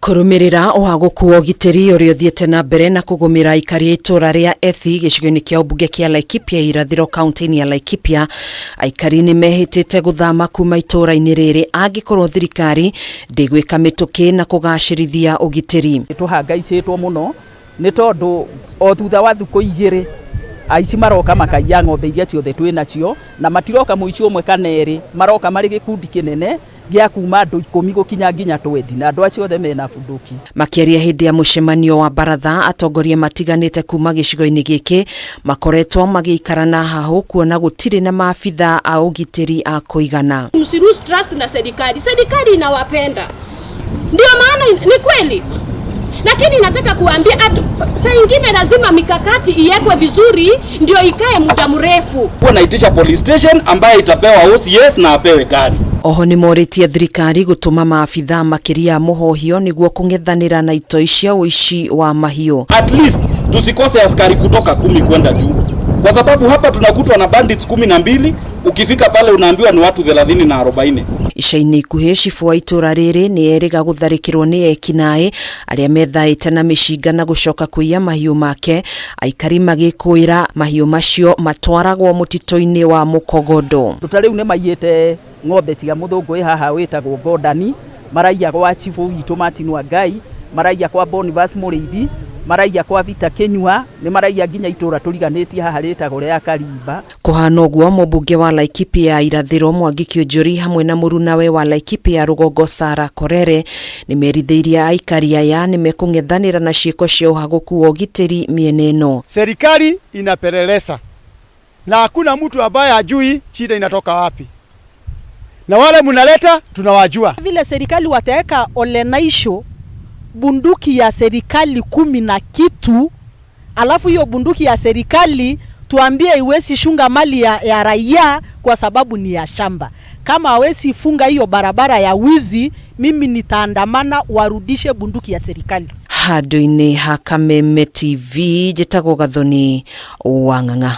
Kũrũmĩrĩra ũhagũku wa ũgitĩri ũrĩa ũthiĩte na mbere na kũgũmĩra aikari a itũũra rĩa Ethi gĩcigo-inĩ kĩa ũmbunge kĩa Laikipia irathĩro kaunti-inĩ ya Laikipia, aikari nĩ mehĩtĩte gũthama kuma itũũra-inĩ rĩrĩ angĩkorwo thirikari ndĩgwĩka mĩtũkĩ na kũgacĩrithia ũgitĩri. Tũhangaicĩtwo mũno nĩ tondũ o thutha wa thukũ igĩrĩ aici maroka makaiya ng'ombe iria ciothe twĩ nacio, na matiroka mũici ũmwe kana erĩ, maroka marĩ gĩkundi kĩnene gĩa kuma andũ ikũmi gũkinya nginya twendi, na andũ acio othe mena bunduki. Makĩaria hĩndĩ ya mũcemanio wa baratha, atongoria matiganĩte kuma gĩcigo-inĩ gĩkĩ makoretwo magĩikara na hahũ kuona gũtirĩ na maabithaa a ũgitĩri a kũigana. Msi lose trust na serikali. Serikali inawapenda, ndio maana ni kweli, lakini nataka kuambia atu, saa ingine lazima mikakati iwekwe vizuri ndio ikae muda mrefu. Huwa naitisha police station ambaye itapewa OCS na apewe gari. Oho nĩ morĩtie thirikari gũtũma maabithaa makĩria mũhohio nĩguo kũng'ethanĩra na itoi cia ũici wa mahiũ. At least tusikose askari kutoka 10 kwenda juu, kwa sababu hapa tunakutwa na bandits 12. Ukifika pale unaambiwa ni watu 30 na 40. Ica-inĩ ikuhĩ cibũ wa itũra rĩrĩ nĩ erĩga gũtharĩkĩrwo nĩ ekinaĩ arĩa methaĩte na mĩcinga na gũcoka kũiya mahiũ make, aikari magĩkũĩra mahiũ macio matwaragwo mũtitũ-inĩ wa Mũkogondo. Ta rĩu nĩ maiyĩte ng'ombe cia mũthũngũ wĩ haha wĩtagwo Gondani, maraiya gwa cibũ witũ Martin Wangai, maraiya kwa Boniface Mũrĩithi, maraiya kwa Vita Kĩnyua, nĩ maraiya nginya itũra tũriganĩtie haha rĩtagwo rĩa Karimba. Kũhana ũguo mũmbunge wa Laikipia ya irathĩro Mwangi Kĩũnjũri hamwe na mũrunawe wa Laikipia ya rũgongo Sarah Korere nĩ merithĩirie aikari aya nĩ mekũng'ethanĩra na ciĩko cia ũhagũku wa ũgitĩri mĩena ĩno. Serikali inapeleleza na hakuna mtu ambaye hajui shida inatoka wapi, na wale mnaleta tunawajua. Vile serikali wataweka Olenaisho bunduki ya serikali 10 na kitu, alafu hiyo bunduki ya serikali tuambie iwezi shunga mali ya raia kwa sababu ni ya shamba. Kama hawezi funga hiyo barabara ya wizi, mimi nitaandamana warudishe bunduki ya serikali. Handũ-inĩ ha Kameme TV, njĩtagwo Gathoni wa Ng'ang'a.